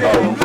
lọ o.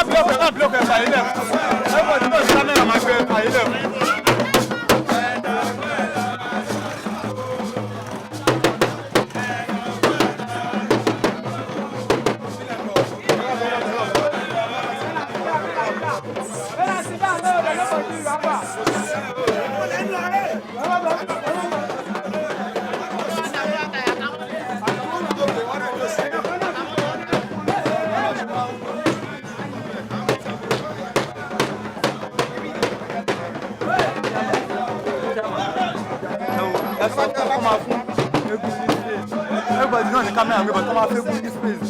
Má block ẹ, má block ẹ, fàyè lẹ̀. Everybody náà sí kámẹ́rà máa gbé fàyè lẹ̀. Ẹ sọ fún kó máa fún eégún ní space. Everybody náà ní kámẹ́rà gbé bọ̀ tó máa fún eégún ní space.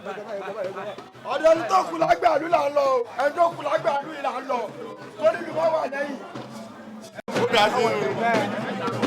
Ọ̀dọ̀ ẹni tó kù lágbàlú là ń lọ o, ẹni tó kù lágbàlú yìí là ń lọ, torí mi wọ́n wà lẹ́yìn. Ó dá sí i.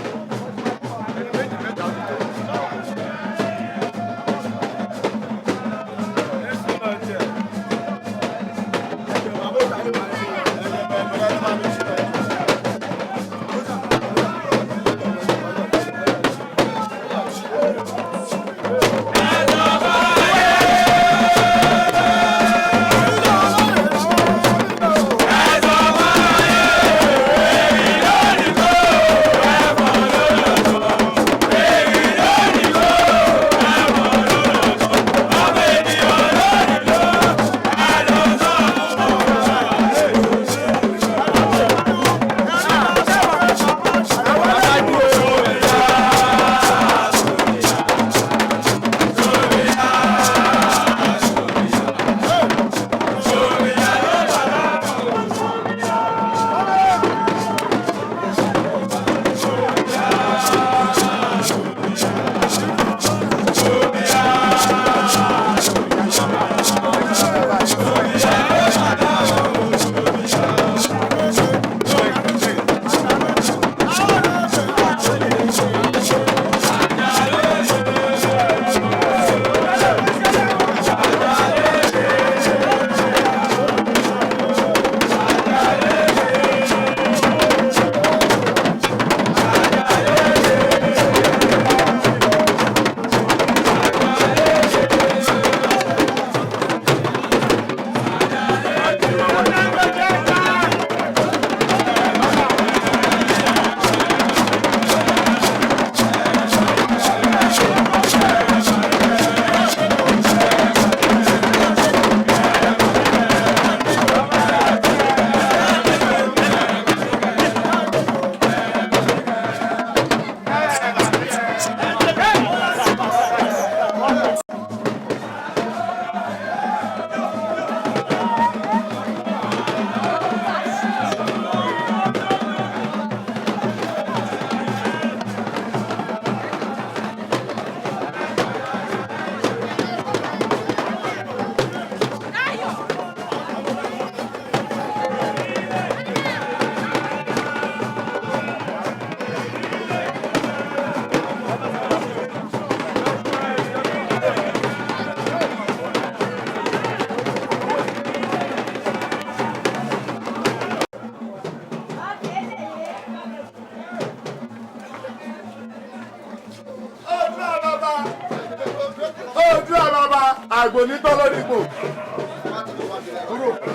Àgbò ní tọ́ lórí ipò.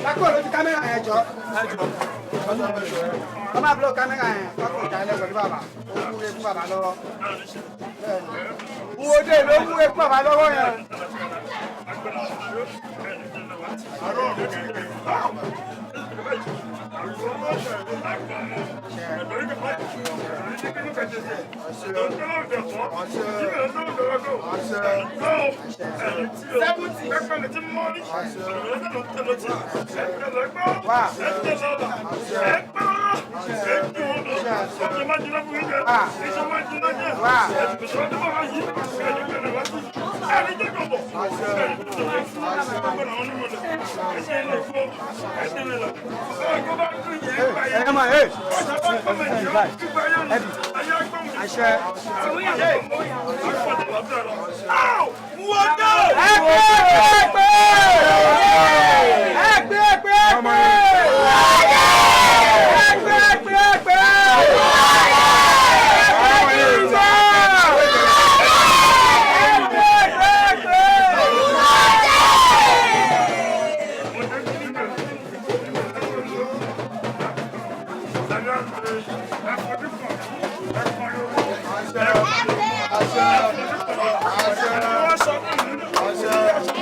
Kakó lójú kámẹ́rà yẹn jọ. Wọ́n máa búlọ̀ kámẹ́rà yẹn kọ́kọ́ ìjà ilẹ̀ pẹ̀lú bàbá. Ó wúre fún bàbá lọ́wọ́. Wúwo dé ló wúre fún bàbá lọ́wọ́ yẹn. Àṣẹ. Àṣẹ.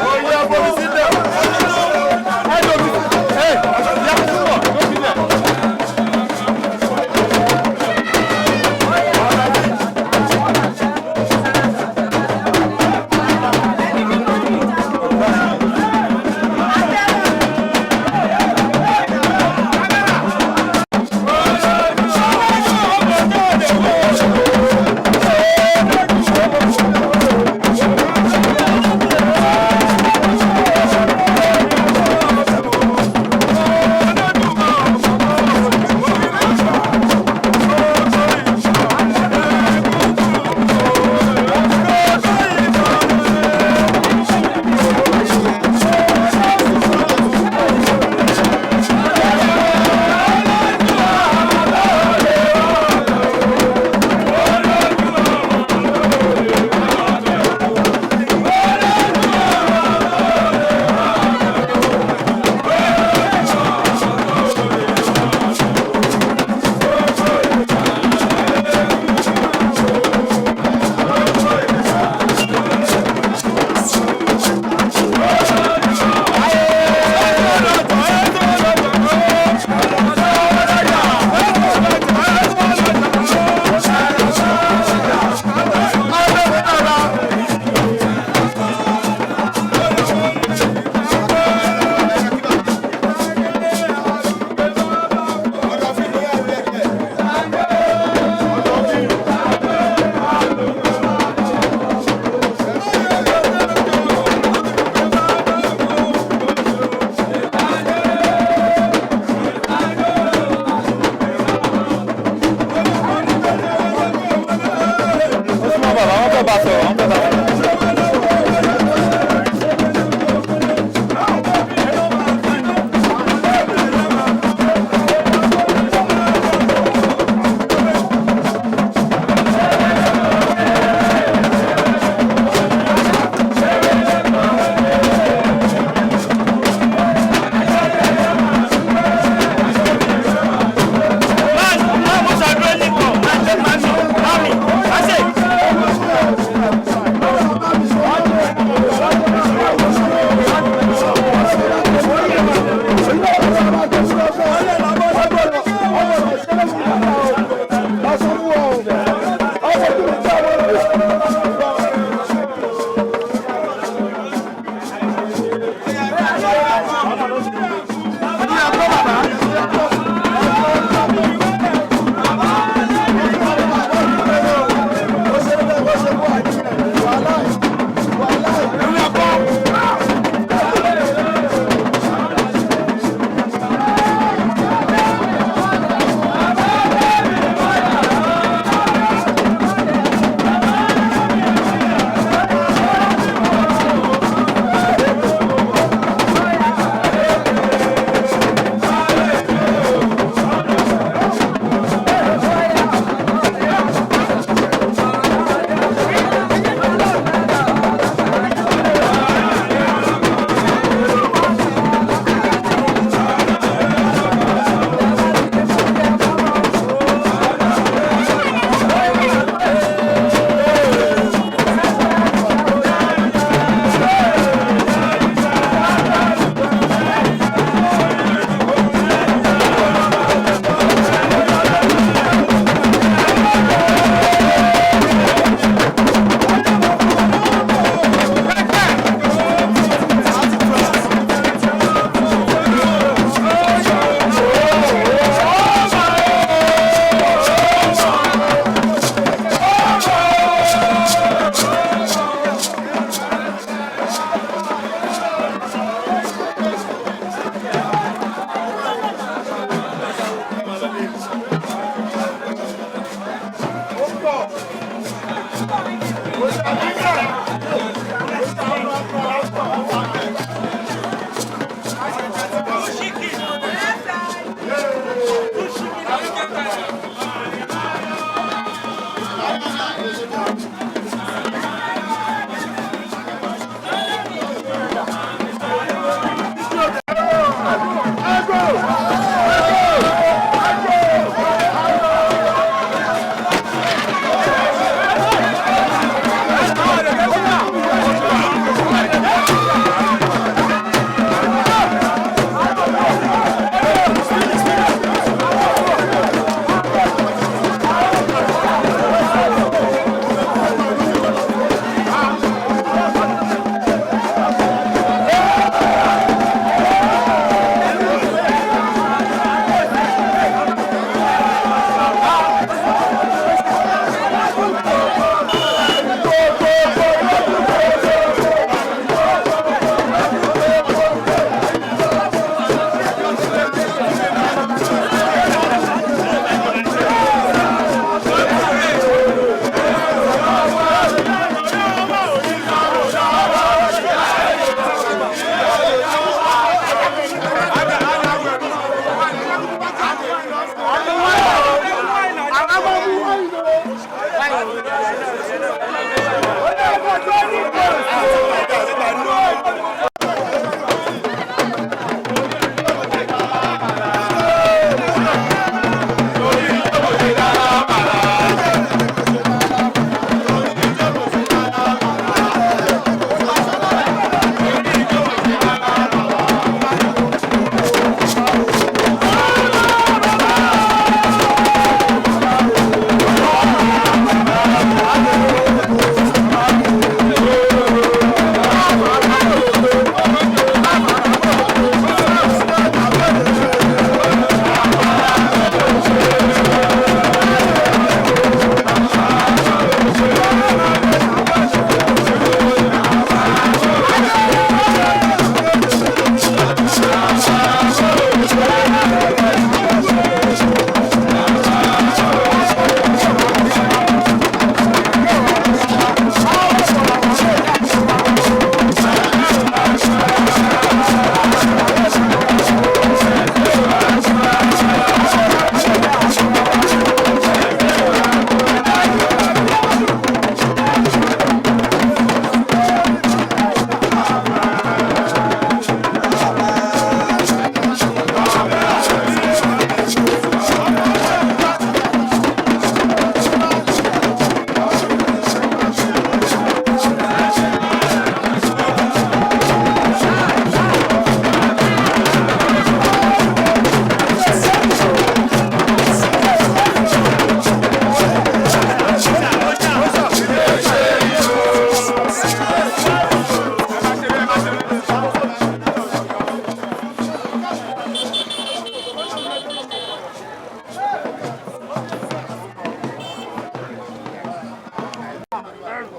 Oyè bomi sílẹ̀. Ẹ domi ẹ yà sùpọ̀ domi lẹ̀. Oyè.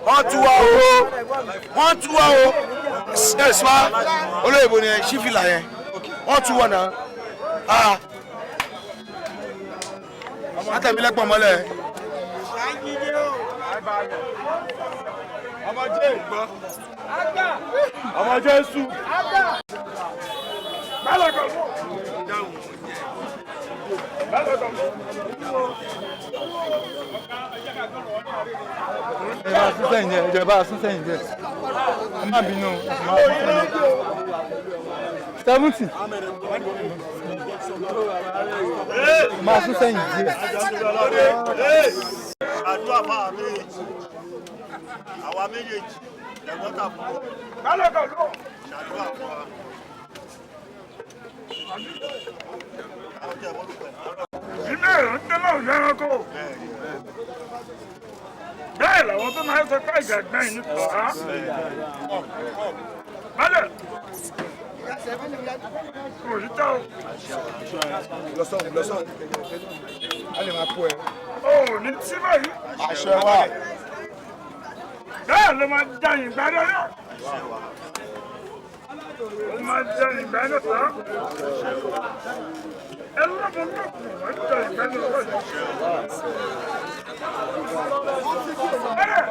Wọ́n tú wa o, wọ́n tú wa o. Ẹ̀sùn olóyìnbó ni sífìlà yẹn, wọ́n tú wa náà. Látẹ̀mílẹ́pọ̀ mọ́lẹ̀. Ọmọ Jésù. Ẹ bá sún sẹ́yìn díẹ̀, ẹ bá sún sẹ́yìn díẹ̀. Ẹ má bínú. 70. Máa sún sẹ́yìn díẹ̀. Àdúrà fáwa méjèèjì, àwa méjèèjì, ẹ̀gbọ́n tàbúrò, ṣàdúrà fún wa. Ilé ẹ̀rọ ń tẹ́lẹ̀ òun ẹranko. Bẹ́ẹ̀ làwọn tó máa ń sọ pé ìgbàgbẹ́ yìí ní tọ́ra. Bálẹ̀ kò rí tọ́ o. Lọ́sọ̀rọ̀ lọ́sọ̀rọ̀. A lè máa kó ẹ. O ò ní tí báyìí. Àṣẹ wà. Bẹ́ẹ̀ ló máa já ìgbà lọ́yọ̀. Ó máa já ìgbà lọ́sọ̀rọ̀. Ẹ lọ́mọ lọ́kùn máa já ìgbà lọ́sọ̀rọ̀. Bẹ́ẹ̀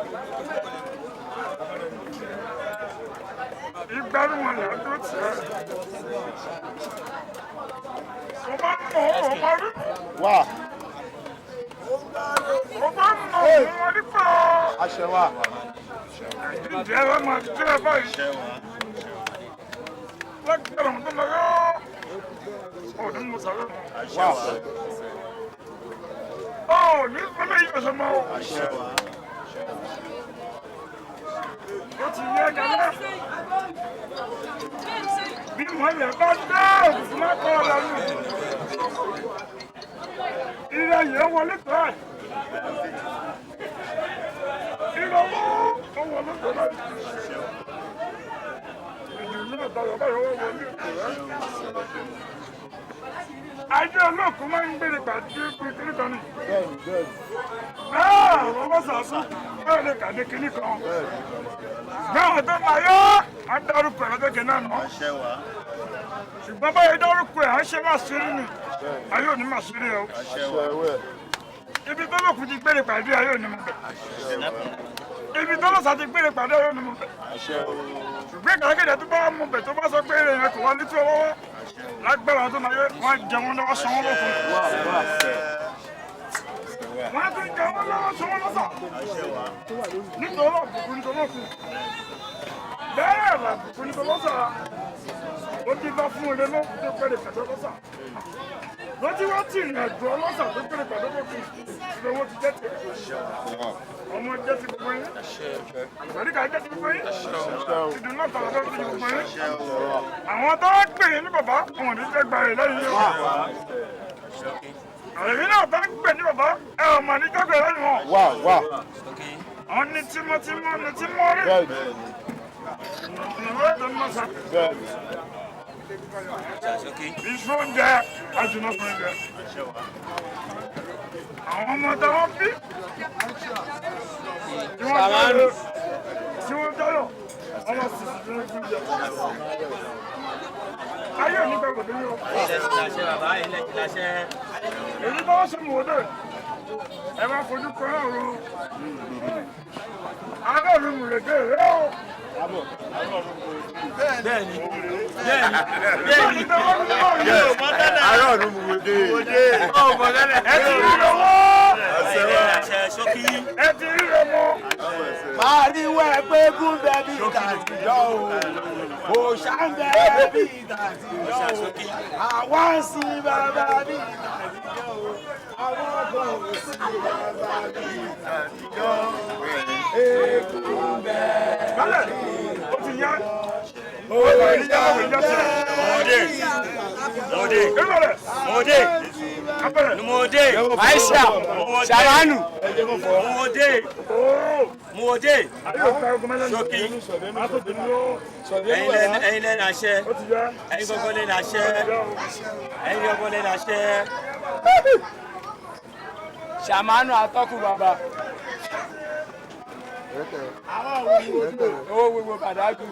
ìgbárùn wọn là ń dúró tì ẹ́. Mo bá mọ̀ ọ́ mọ̀ rí. Wà. Mo bá mọ̀ ọ́ mọ̀ rí pọ̀. Àṣẹ wà. Ìdí ẹ̀rọ máa jẹ́ ẹ báyìí. Lágbára tó lọ yọ. Òní mo sọ̀rọ̀ mọ́. Wà. Ó ní fúnlẹ̀ yìí ọ̀sẹ̀ mọ́. Ó ti yẹ kálẹ̀. Bí mọ̀lẹ́ bá dé òkùnkùn má kọ́ ọ lọ́rùn. Ire yẹn wọlé tó ẹ̀. Ire owó ó wọlé tó ẹ̀. Ìdùnnú àtàwọn báyọ̀ wọ́n wọlé tó ẹ̀. Ajé olóòkú máa ń gbére pàdé kíní kan ni. Bẹ́ẹ̀ àwọn ọlọ́sàásù bẹ́ẹ̀ lè kàdé kíní kan. Báwọn tó máa yọ á dárúkọ ẹ̀ lọ́jọ́ kìíní àná. Ṣùgbọ́n báyìí dárúkọ ẹ̀ á ṣe máa ṣeré ni. Ayé òní máa ṣeré o. Ibi tó lókun ti gbére pàdé ayé òní mú bẹ̀. Ibi tó lọ́sà ti gbére pàdé ayé òní mú bẹ̀. Ṣùgbọ́n ìkàkéde tó bá mú bẹ̀ tó bá sọ pé èrè yẹn kò wá ní tí ó lọ́wọ́. Lágbára tó máa yẹ wọ́n jẹun lọ́wọ́ sanwó lókun. Wọ́n á tún jẹ wọ́n lọ́wọ́ sọ wọ́n lọ́sà. Nítorí àbùkù nítorí òkú. Bẹ́ẹ̀ làbùkù nítorí lọ́sà. Ó ti bá fún ilé lọ́kùn tó pẹ́lẹ̀ pẹ̀lú lọ́sà. Lọ́tí wọ́n ti rìn àjò ọlọ́sà tó pẹ́lẹ̀ pẹ̀lú lọ́kùn. Ìgbà ti jẹ́ tiẹ̀. Ọmọ jẹ́ ti gbogbo yín. Àlùbáríkà jẹ́ ti gbogbo yín. Ìdùnnú àtàwọn tó ti gbogbo yín. Àwọn tó wá pè yín ní bàbá, àwọn ò ní jẹ́ gba ẹ̀ lẹ́yìn yín. Àlèyé náà bá ń pè ní bàbá, ẹ ò mà ní jẹ́ gba ẹ̀ lẹ́yìn wọn. Wà wà. Àwọn ní tímọ́tímọ́ ní tímọ́ rí. Ìnáwó ètò ń mọ̀sá. Iṣu oúnjẹ, àjùnà fún oúnjẹ. Àwọn ọmọ táwọn bí. Tí wọ́n dáyọ̀, tí wọ́n dáyọ̀, ọmọ sì sì ní oúnjẹ. Ayé òní gbàgbọ́ tó yọ. Èyí bá wọ́n ṣe mọ̀ ọ́dọ̀ ẹ bá fojú kan ọ̀run. Aráàlú mùrèdè rẹ o. Bẹ́ẹ̀ni. Bẹ́ẹ̀ni. Bẹ́ẹ̀ni. Aráàlú mùrèdè. Ẹ ti rí lọ́wọ́. Ẹ ti rí lọ́mọ. Pariwo ẹ pé gún bẹ bí ìtàtijọ́ o, òòṣà ń bẹ bí ìtàtijọ́ o, àwa ń sin bàbá bí ìtàtijọ́ o, àwọn kan ò sin bàbá bí ìtàtijọ́. Eégún bẹ. Bálẹ̀, ó ti yá. Òòṣà ń bẹ Mode. Ìrọ̀lẹ́. Mode. Abẹ́rẹ́. Mode. Aisha Shamanu. Mode. Mode. Ayé òkú aago mẹ́lẹ́ ní. Ṣókí. Àtòkè ní ó. Ẹ̀yin lẹ́nu àṣẹ. Ó ti yá. Ẹ̀yin gbogbo lẹ́nu àṣẹ. Ẹ̀yin gbogbo lẹ́nu àṣẹ. Shamanu atọ́kùn bàbá. Owó gbogbo Bàdágù.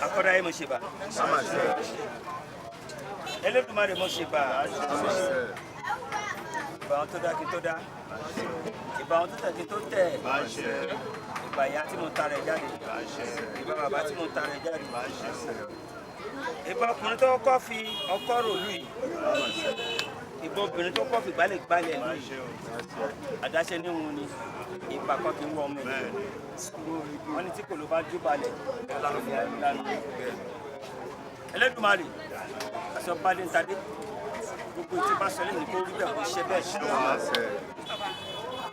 Akọ́dá yìí mo ṣe bá. Elédùmarè mo ṣe bá. Ìbà wọn tó dá kí n tó dá. Ìbà wọn tó tẹ̀ kí n tó tẹ̀. Ìbà ìyá tí mo ta rẹ̀ jáde. Ìbà bàbá tí mo ta rẹ̀ jáde. Ìbà ọkùnrin tó kọ́ fi ọkọ́ rò lù yìí. Ìbà obìnrin tó kọ́ fi gbálẹ̀ gbálẹ̀ lù yìí. Àdáṣe níhun ni ìbà kan kì í wọ ọmọ ẹ̀. Wọ́n ní tí kò ló bá jó balẹ̀ lánàá. Ẹlẹ́dùmarè aṣọ balẹ̀ ń tadé gbogbo ètò bá sọ lẹ́nu kó rí bẹ́ẹ̀ kó ṣe bẹ́ẹ̀.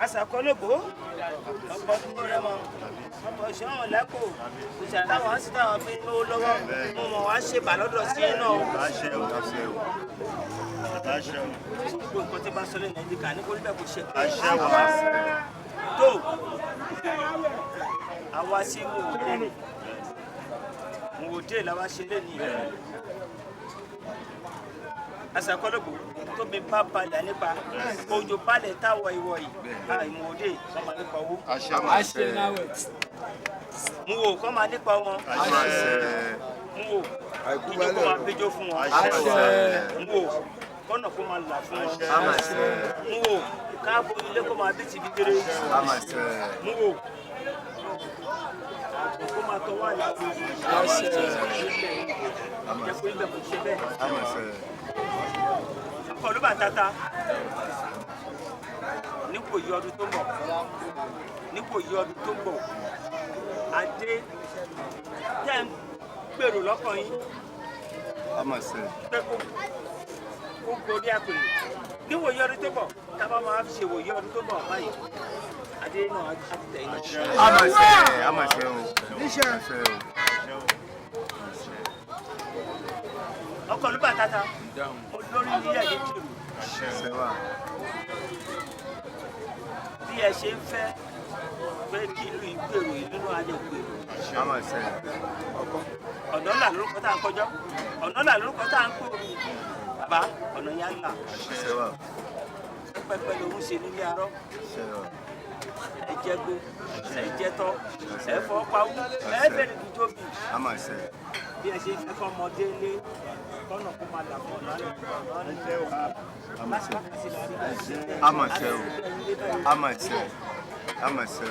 Aṣàkọlógbò ọ̀pọ̀ tó rẹ mọ ọ̀pọ̀ ìṣọ́wọ̀n lẹ́kọ̀ọ́ òṣà táwọn sì táwọn fi ń lówó lọ́wọ́ mo mọ̀ wá ṣe bà lọ́dọ̀ sí ẹ̀ náà. Gbogbo nǹkan tí bá sọ lẹ́nu ẹ̀dínkà ní kó rí bẹ́ẹ̀ kó ṣe bẹ́ẹ̀. Tó àwa sí mòwòdé ni mòwòdé làwa ṣe lé ní asakọlọgbò tóbi bá balẹ̀ nípa òjò balẹ̀ táwọ̀ ìwọ̀ yìí àìmòwòdé kọ́ máa nípa owó mòwò kọ́ máa nípa ọmọ mòwò ìjọ kó máa péjọ fún wọn mòwò kọ́nà kó máa là fún wọn mòwò káàbọ̀ ilé kó máa bí ti bí kéré mòwò kó máa tọwọ́ àlàfo jẹ́ kó ibẹ̀ kò ṣe bẹ́ẹ̀. Akọ̀lùbà tata nípò yí ọdún tó ń bọ̀ nípò yí ọdún tó ń bọ̀ adé tẹ́ ń gbèrò lọ́kàn yín pé kó gorí àpèrè níwò yí ọdún tó bọ̀ tábà máa ṣe wò yí ọdún tó bọ̀ báyìí adé náà á ti tẹ̀ yín. Àmàṣe o. Ọkọ̀lùbà tata olórí ilé ẹ̀yẹ jèrò bí ẹ ṣe ń fẹ́ pé kí ìlú yìí gbèrò ìlú náà á lè gbèrò. Ọ̀nà là lórúkọ tá à ń kọjọ́ ọ̀nà là lórúkọ tá à ń kó bàbá ọ̀nà yẹn á là pẹpẹ lòún ṣe nílé arọ ẹ jẹ gbó ẹ jẹ tọ ẹ fọ pawú ẹ bẹ̀rẹ̀ dùjọ́ bì bí ẹ ṣe ń fẹ́ fọmọdé lé kọ́nà kó máa là fún ọ̀nà àlẹ́ Àmàṣe o. Àmàṣe. Àmàṣe o. Àmàṣe.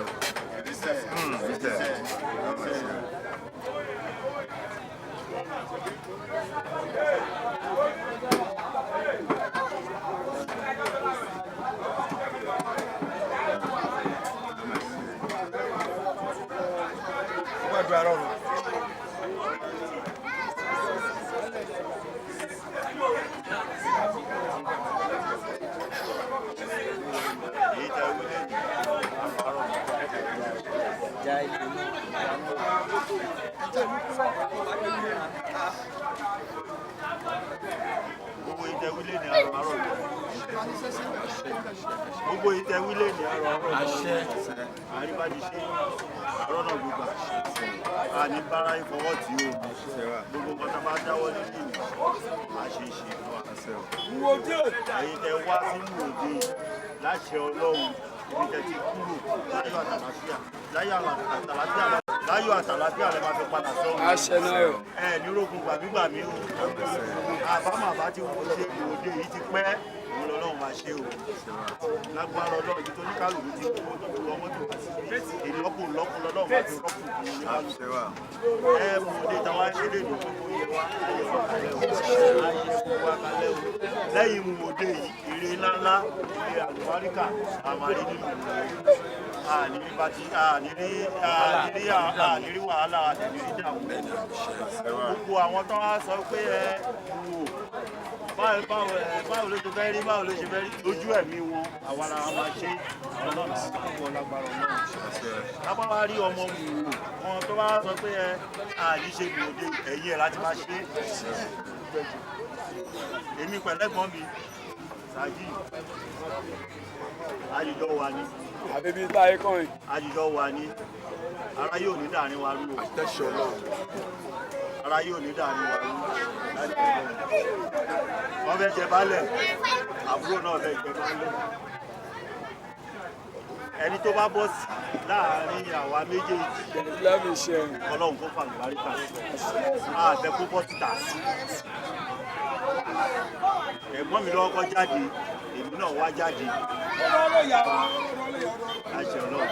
Gbogbo ìtẹ wílé ní àrọ ọ̀rọ̀ àríbájú ṣe àrọ náà gbogbo àní bára ìfọwọ́ tí o gbogbo nǹkan tá a bá dáwọ́ lé ní àṣeṣe wa. Ẹ̀yin tẹ wá sínú òde láṣẹ Ọlọ́run ibi tẹ ti kúrò láyọ̀ àtàlàfíà láyọ̀ àtàlàfíà lè máa fi padà sọ́run. Ẹ ní rógun gbàmígbàmí o. Àbámọ̀ àbá tí wọ́n ṣe òde yìí ti pẹ́ òun lọ́lọ́run máa ṣe o. Lágbára Ọlọ́run ibi tó ní kálukú ti kó tó ti wọ mọ́tò ìlọ́kù lọ́kù lọ́lọ́run máa fi rọ́pù fún oníkálukú. Ẹ mú òde táwa ṣe lè dùn kókó yẹ wá ayé wa kalẹ̀ o ayé wa kalẹ̀ o. Lẹ́yìn mú òde yìí ire ńláńlá ire àlùbáríkà àmàrí nínú ànírí wàhálà ànírí dààmú. Gbogbo àwọn tó wá sọ pé ẹ wò báwo ló ṣe fẹ́ rí báwo ló ṣe fẹ́ rí lójú ẹ̀mí wọn àwa la máa ṣe àwọn náà làwọn máa kọ́ lágbára Ọlọ́run. Lápá wá rí ọmọ wò wọn tó bá sọ pé ẹ àní ṣe gbòde ẹ̀yìn ẹ̀ láti máa ṣe. Èmi pẹ̀lẹ́gbọ́n mi Sàájì àjùjọ wà ní. Àbíbí táyé kàn yín. Àjùjọ wà ní. Ara yóò ní dàrin wa rú o. Ara yóò ní dàrin wa rú. Wọ́n fẹ́ jẹ baálẹ̀, àbúrò náà fẹ́ jẹ baálẹ̀. Ẹni tó bá bọ́ sí láàárín àwa méjèèjì. Ọlọ́run kó fàlùbáríkà. Àfẹ́ kó bọ́ síta. Ẹ̀gbọ́n mi lọ́kọ́ jáde, èmi náà wá jáde. Àṣẹ Ọlọ́run.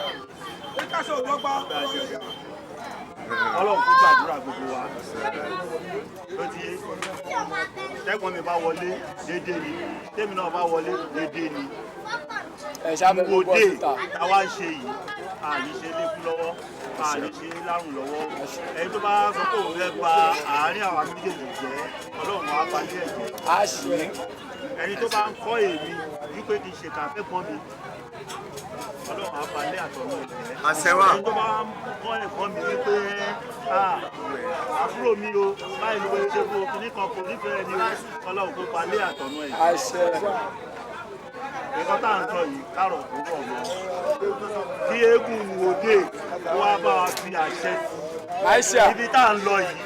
Ọlọ́run kó gbàdúrà gbogbo wa. Ló ti yé. Tẹ́gbọ́n mi bá wọlé déédéé ni, tèmi náà bá wọlé déédéé ni. Òde táwa ń ṣe yìí, àní ṣe lékú lọ́wọ́, àní ṣe lárùn lọ́wọ́. Ẹni tó bá sọ pé òun fẹ́ ba àárín àwa méjèèjì jẹ́, Ọlọ́run á balẹ̀ ẹ̀jẹ̀. Ẹni tó bá ń kọ́ èmi wípé kì í ṣe kàfẹ́ pọ́n mi, Ọlọ́run á balẹ̀ àtọ̀nà ẹ̀jẹ̀. Ẹni tó bá ń kọ́ ẹ̀kọ́ mi wípé àbúrò mi o, báyìí ló ṣe fún òkìní kan kò nífẹ̀ẹ́ ni o, Ọlọ́run kó balẹ̀ àtọ̀nà ẹ̀jẹ̀. Nǹkan tá à ń sọ yìí kárọ̀ kó rọ̀ mọ́. Kí eégún òde kó wá bá wa fi àṣẹ sí. Ibi tá à ń lọ yìí,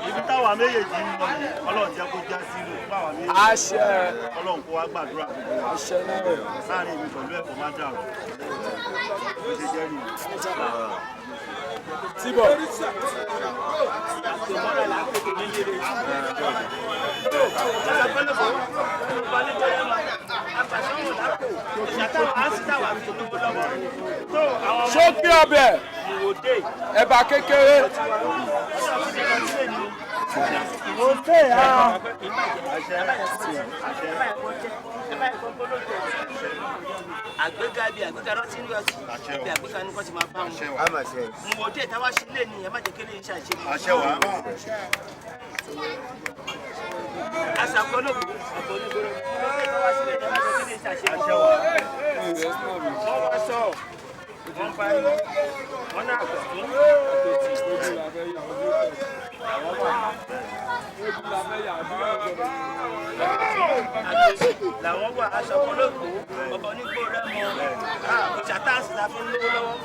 ibi táwa méjèèjì ń lọ yìí, Ọlọ́run jẹ́ kó já sí inú fún àwa méjèèjì. Ọlọ́run kó wá gbàdúrà gbogbo wa. Láàárín èmi pẹ̀lú ẹ̀kọ́ má dàrú. Bó ṣe jẹ́ nìyí. Tíbọ̀. Ṣókí ọbẹ̀ ẹ̀bà kékeré. Àgbéga ibi àgbéga rántí ní ọtí ibi àgbéga ní kọ́ ti máa bá wọn. Mo dé táwa ṣe lé ní ẹ má jẹ́ kí lè ṣe àṣe. Àṣàkọ́ lóko ọ̀pọ̀ onígboro. Mo dé táwa ṣe lé ní ẹ má jẹ́ kí lè ṣe àṣe. Wọ́n wá sọ wọ́n bá yín wọ́n náà kọ̀ fún àtòtì. Àwọn wà. Làwọn wà aṣọ olóògbé ọba onígbò rẹ mọ ìṣàtàǹsì la fi ń lówó lọ́wọ́.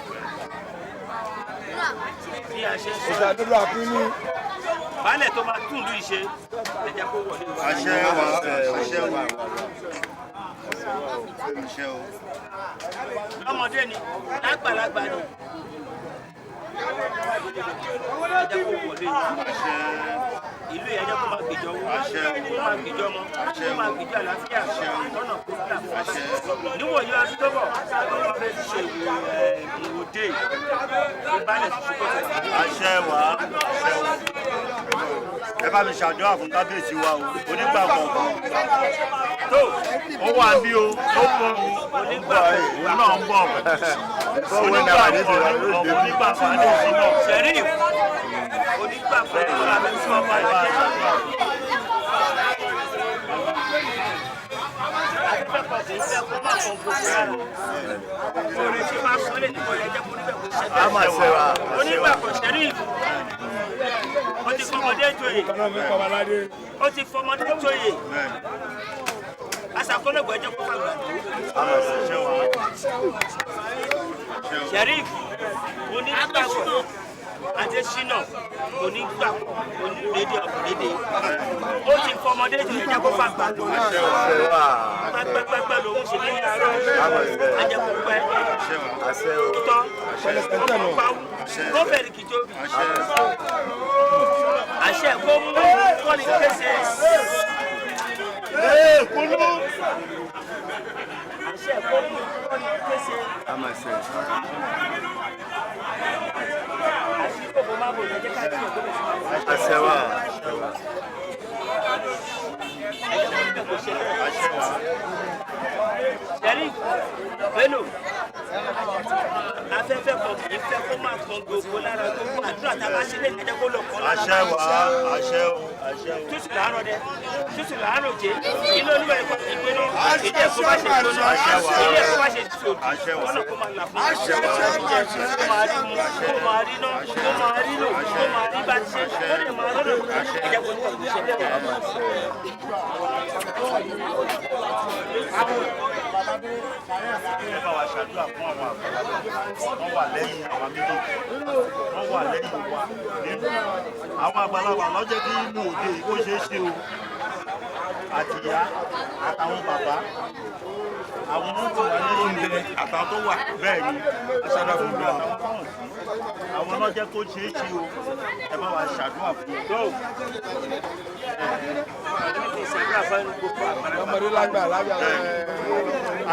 Bí a ṣe ń sọ. Ìṣàdúrà àpínú. Baálẹ̀ tó máa tún ìlú ìṣe ẹja kó wọlé wa. Àṣẹ wà, àṣẹ wà. Àṣẹ o. Lọ́mọdé ni, lágbàlagbà ni. Ẹja kó wọlé. Ìlú yẹn jẹ́ kó máa gbèjọ owó, kó máa gbèjọ ọmọ, kó máa gbèjọ àlàáfíà, lọ́nà kó fìlà fún wa. Níwòye ọdún tó bọ̀, wọ́n fẹ́ ṣe ìwòde ìbálẹ̀ ṣùgbọ́n. Àṣẹ wà, àṣẹ wà. Ẹ bá mi ṣàdúrà fún kábíyèsí wa o, onígbà kọ̀ọ̀kan. Tó ó wà bí o, ó bọ̀ o, onígbà òun náà ń bọ̀. Onígbà kọ̀ọ̀kan, onígbà fàdé sí náà. Ṣẹ̀ríf, onígbà fàdé sí náà. Onígbàgbọ́ Ṣẹ̀ríf, ó ti fọmọdé joyè, ó ti fọmọdé joyè. Aṣàkólógbò ẹjọ́ kó fàgbà tó. Sheriff onígbàgbọ́ Adésínà onígbàgbọ́ onírédè ọ̀bùrédè ó ti fọmọdé jù ẹjẹ́ kó fàgbà tó. Pẹ́pẹ́pẹ́ lòún ṣe ní àárọ̀ ajẹ́kùpẹ́ tọ́ ọmọ pawú kó fẹ̀rẹ̀ kìjọbi àṣẹ kó mú kọ́ni kése. Àṣẹ kó mú kọ́ni kése. Àṣìkò kò má bò lẹ́jẹ́ ká tí òkú lè ṣe máa bò. Àṣẹ wà. Ẹ̀jẹ̀ kó ṣe bẹ́ẹ̀. Sheriff Bello, afẹ́fẹ́ kan kì í fẹ́ kó máa kan gbogbo lára gbogbo àdúrà tá a bá ṣe lè jẹ́ kó lọ kọ́ lára. Àṣẹ wà, àṣẹ o, àṣẹ o. Tútù làárọ̀ dẹ, tútù làárọ̀ jẹ, ilé olúwa ẹ̀kọ́ kì í gbóná, ilé ẹ̀kọ́ bá ṣe gbóná, ilé ẹ̀kọ́ bá ṣe sòdì, kọ́nà kó máa là fún un, kó máa rí mu, kó máa rí ná, kó máa rí lò, kó máa rí bá ti ṣe, kó lè máa rọ́nà, ẹ̀jẹ̀ kò ní kò ṣe bẹ́ẹ̀. Ẹ bá wa ṣàdúrà fún àwọn àgbàlagbà, wọ́n wà lẹ́yìn àwọn méjèèjì, wọ́n wà lẹ́yìn wa nínú àwọn àgbàlagbà ló jẹ́ kí inú òde yìí kó ṣeé ṣe o. Àtìyá àtàwọn bàbá àwọn tó wà lẹ́yìn ilẹ̀ àtàwọn tó wà bẹ́ẹ̀ ni aṣáájú fún mi àtàwọn tó hàn sí àwọn ló jẹ́ kó ṣeé ṣe o. Ẹ bá wa ṣàdúrà fún wọn. Ọmọdé lágbà lágbà.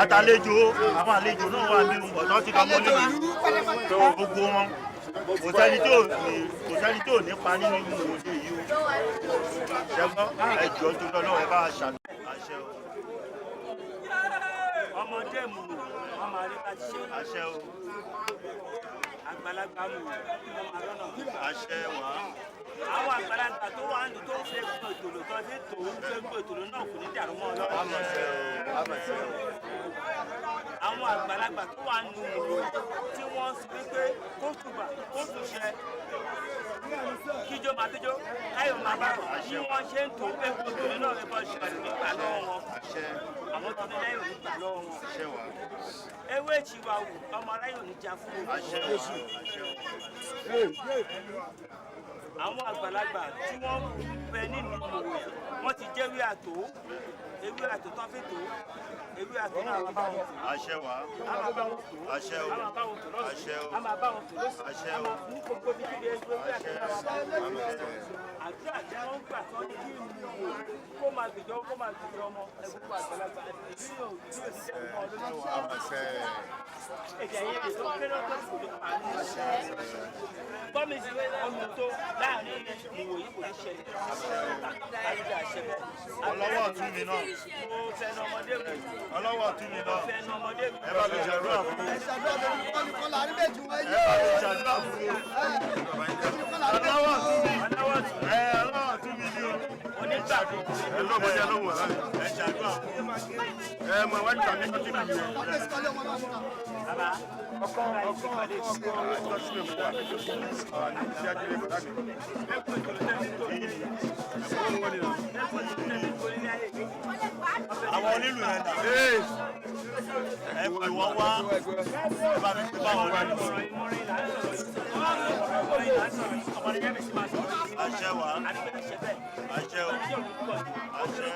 Àtàlejò àwọn àlejò náà wà ní ọ̀dọ́ tí ká mọ́lé tó gbogbo wọn kò sẹ́ni tí ò ní kò sẹ́ni tí ò ní pa nínú inú òde yìí o. Ṣẹ́gbọ́n ẹ jọ̀ọ́ tó lọ́wọ́ ẹ bá a ṣàdúrà. Àṣẹ o. Ọmọdé mu wọn máa rí bá ti ṣe. Àṣẹ o. Àgbàlagbà mu wọn máa rọ́nà. Àṣẹ wà. Àwọn àgbàlagbà tó wà ní tó ń fẹ́ gbọ́ ètòlò tó ń tó ń fẹ́ gbọ́ ètòlò náà kò ní dàrú mọ́ ọ lọ́wọ́. Àwọn àgbàlagbà tó wà nù tí wọ́n sọ wípé kó tùbà kó tùṣẹ kíjó máa bíjó káyọ̀ máa bá rọ̀ bí wọ́n ṣe ń tó egbò ètòlò náà lè bọ́ ṣẹlẹ̀ nígbà lọ́wọ́ wọn. Àwọn tó ní lẹ́yìn ò ní gbà lọ́wọ́ wọn. Ewé ìtìwà wù ọmọ aráyò ní já fún mi. Àwọn àgbàlagbà tí wọ́n bẹ nínú ìwò wọ́n ti jẹ́wé àtò ewé àtò tó fi tó ewé àtò náà máa bá wọn tó. Àṣẹ wà. A máa bá wọn tó. Àṣẹ o. A máa bá wọn tó lọ́sùn. Àṣẹ o. A máa bá wọn tó lọ́sùn. Àṣẹ A o. máa ní gbogbo bí kíbi ewé àtò náà máa bá wọn tó. Àdúrà tí wọ́n gbà tó ní kí ìlú wò kó máa gbìjọ kó máa gbìjọ ọmọ ẹgbẹ́ àgbàlagbà ìlú yóò ní jẹ́ ọmọ lójú. Èdè àìyedè tó kéré tó kò ní pa ní. Gbọ́mi sí ọmọ tó láàrin ìwò yìí kò ní ṣẹlẹ̀. Àdúrà ṣe bẹ́ẹ̀. Ọlọ́wọ́ ọ̀tún mi náà. Mo fẹ́ràn ọmọdé mi. Ọlọ́wọ́ ọ̀tún mi náà. Mo fẹ́ràn ọmọdé mi. Ẹ bá mi ṣàdúrà fún mi. Ẹ ṣàdúrà fún mi. Kọ́lá àríbẹ̀jù wọn Ẹ bá mi ṣàdúrà fún mi. Ọlọ́wọ́ ọ̀tún mi. Ẹ ọlọ́wọ́ ọ̀tún mi ni o. Onígbàgbọ́. Ẹ lọ́mọ jẹ́ lọ́wọ́ ẹ. Ẹ ṣàdúrà fún mi. Ẹ mọ iwájú tàbí kọ́tí mi yẹn. Bàbá. Ọkọ ọkọ ọkọ ọkọ sí mi wà. Ṣé ajílẹ̀ bọ̀dá mi? Àwọn onílù yẹn dà. Ẹ pè wọ́n wá. Ẹ bá mi pè báwọn onílù. Àṣẹ wà. Àṣẹ o. Àṣẹ.